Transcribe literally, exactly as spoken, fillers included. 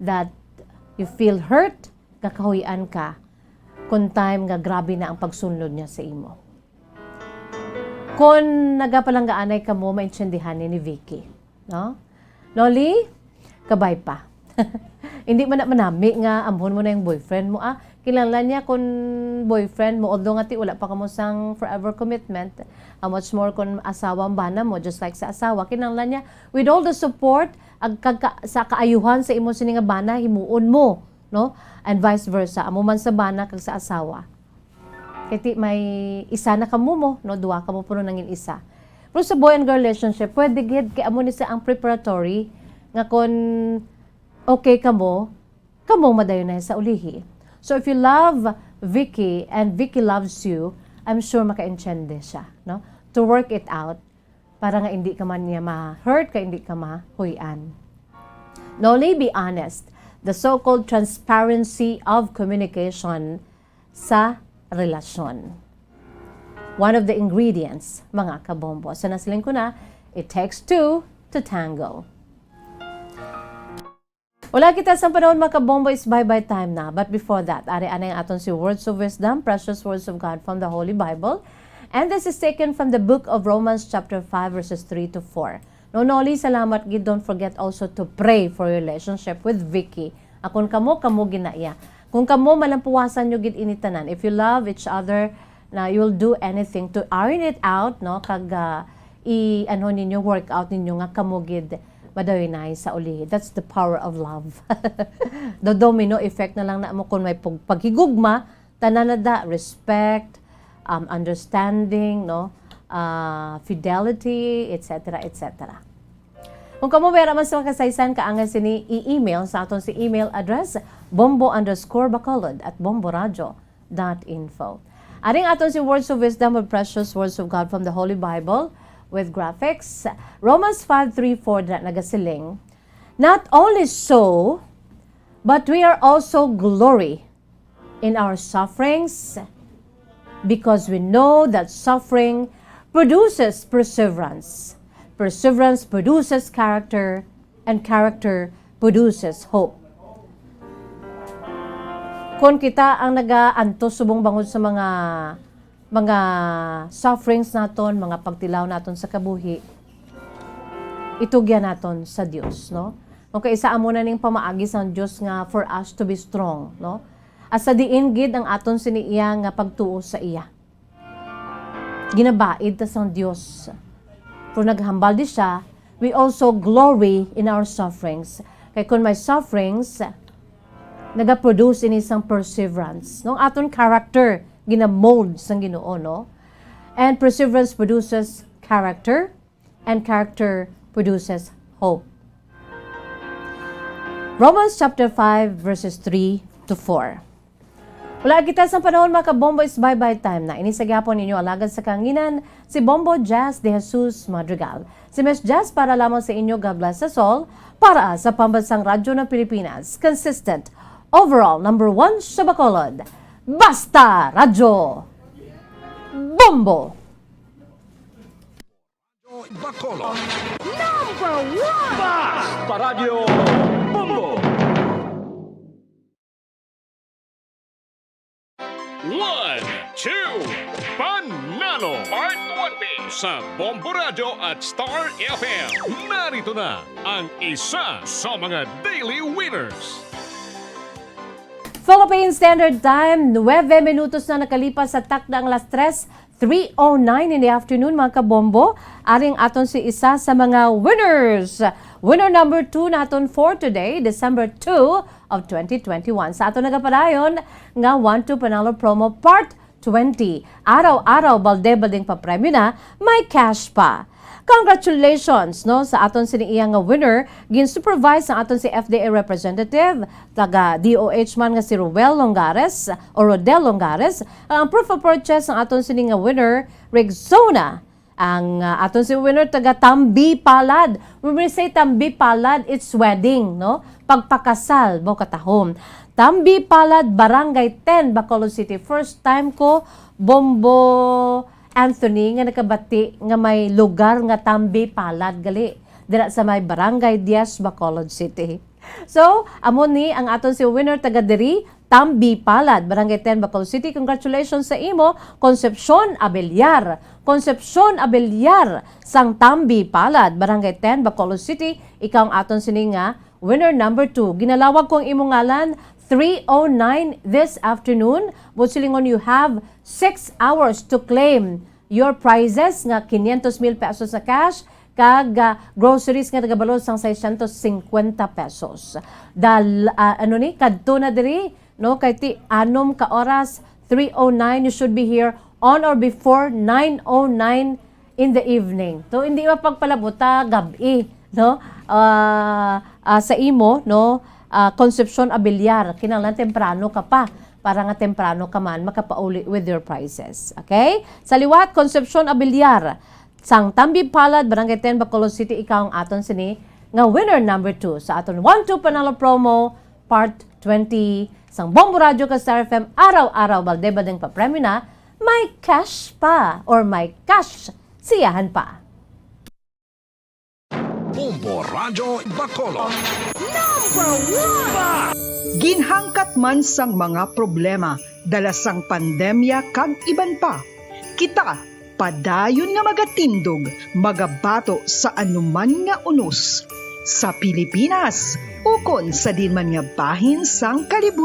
that you feel hurt, gakahuy-an ka, kung time nga grabe na ang pagsunlod niya sa imo. Kung nagapalanggaanay kamo, maintindihan ni, ni Vicky, no? Noli, kabay pa. Hindi man na manami nga amhon mo na yung boyfriend mo, ah. Kinahanglan niya kung boyfriend mo, although nga ti wala pa kamo sang forever commitment, how much more kung asawa ang bana mo, just like sa asawa, kinahanglan niya, with all the support, ag, kag ka, sa kaayuhan sa imo sini nga bana, himuon mo, no? And vice versa, amo man sa bana kag sa asawa. Kay ti may isa na kamo mo, no? Duha kamo puno nangin isa. Pero sa boy and girl relationship, pwede gid kay amo ni sa ang preparatory nga kon okay kamo, kamo madayon na sa ulihi. So if you love Vicky and Vicky loves you, I'm sure makaintiende siya, no? To work it out para nga hindi ka man niya ma-hurt, ka hindi ka mahuy-an. Noli, be honest, the so-called transparency of communication sa relasyon. One of the ingredients, mga kabombo. So, nasiling ko na, it takes two to tango. Wala kita sa panahon, mga kabombo, is bye-bye time na. But before that, ari anay ang aton si Words of Wisdom, precious words of God from the Holy Bible. And this is taken from the book of Romans chapter five, verses three to four. No, Noli, salamat gid. Don't forget also to pray for your relationship with Vicky. Akon kamo, kamo gid na iya. Kung kamo malampuwasan nyo gid ini tanan, if you love each other, na you'll do anything to iron it out, no? Kag, ah, i-, ano ninyo, work out ninyo nga kamo gid madayoy na sa ulihi. That's the power of love. The domino effect na lang na mo kung may pag-, paghigugma, tanan na da, respect, um, understanding, no? Ah, fidelity, et cetera, et cetera. Kung kamo may man sa mga kasaysayan, kaangay sini i-email sa aton si email address, bombo underscore bacolod at bomboradio dot info. Aring aton si Words of Wisdom or Precious Words of God from the Holy Bible with graphics. Romans five three four na nagasiling, "Not only so, but we are also glory in our sufferings, because we know that suffering produces perseverance, perseverance produces character, and character produces hope." Kon kita ang nagaantos subong bangod sa mga, mga sufferings naton, mga pagtilaw naton sa kabuhi, itugyan naton sa Dios, no? Kung kaisa amo na ning pamaagi sang Dios nga for us to be strong, no? At sa diin gid ang aton sini iya nga pagtuo sa iya. Ginabaid ta sang Dios. Pero naghambal di siya, "We also glory in our sufferings." Kay kun may sufferings, nagaproduce ini sang perseverance. No? Ang aton character, ginamold sang Ginoo, no? And perseverance produces character, and character produces hope. Romans chapter five, verses three to four. Wala kita sa panahon, mga kabombo, is bye-bye time na. Ini sa gihapon ninyo alagad sa kanginan, si Bombo Jazz de Jesus Madrigal. Si Miss Jazz para lamang sa inyo, God bless us all, para sa Pambansang Radyo ng Pilipinas, consistent, overall number one sa Bacolod. Basta Radyo! Bombo! Bacolod. Number one! Basta Radyo Bombo! One, two, Panalo Part one B sa Bombo Radyo at Star F M. Narito na ang isa sa mga daily winners. Philippine Standard Time, nuwebe minutos na nakalipas sa takna ang alas tres, three oh nine in the afternoon, mga kabombo. Aring aton si isa sa mga winners. Winner number two naton for today, December two of twenty twenty-one. Sa aton nagapadayon nga One Two Panalo Promo Part twenty. Araw-araw, balde-baldeng papremyo na, may cash pa. Congratulations, no, sa aton sini iya nga winner. Gin-supervise ang aton si F D A representative, taga D O H man nga si Ruel Longares o Rodel Longares. Ang proof of purchase ang aton sini nga winner, Rexona. Ang, ah, aton si winner taga Tambi Palad. When we say Tambi Palad, it's wedding, no? Pagpakasal mo katahom. Tambi Palad, Barangay ten, Bacolod City. First time ko, Bombo Anthony, nga nakabati nga may lugar nga Tambi Palad gali. Dira sa may Barangay Diez, Bacolod City. So, amo ni ang aton si winner taga diri, Tambi Palad, Barangay ten, Bacolod City. Congratulations sa imo, Concepcion Abellar. Concepcion Abellar, sang Tambi Palad, Barangay ten, Bacolod City. Ikaw ang aton sini nga winner number two. Ginalawag ko ang imong ngalan, three oh nine this afternoon. Buot silingon, you have six hours to claim your prizes nga quinientos mil pesos na cash kag, ah, groceries nga nagabalo sang seiscientos cincuenta pesos. Dal-, ah, ano ni, kadto na diri, no? Kay ti anom ka oras, three oh nine, you should be here on or before nine oh nine in the evening. So, hindi mapagpalabuta gab-i, no? Ah, ah, sa imo, no? Ah, Concepcion Abellar, kinahanglan temprano ka pa para nga temprano ka man makapauli with your prizes. Okay? Sa liwat, Concepcion Abellar, sang Tambi Palad, Barangay ten, Bacolod City, ikaw ang aton sini nga winner number two sa aton One Two Panalo Promo Part twenty. Sang Bombo Radyo kag Star F M, araw-araw balde-baldeng papremyo na, may cash pa or may cash siyahan pa. Bombo Radyo Bacolod. Ginhangkat man sang mga problema dala sang pandemya kag iban pa, kita padayon nga magatindog, magabato sa anuman nga unos sa Pilipinas ukon sa diin man nga bahin sang kalibutan.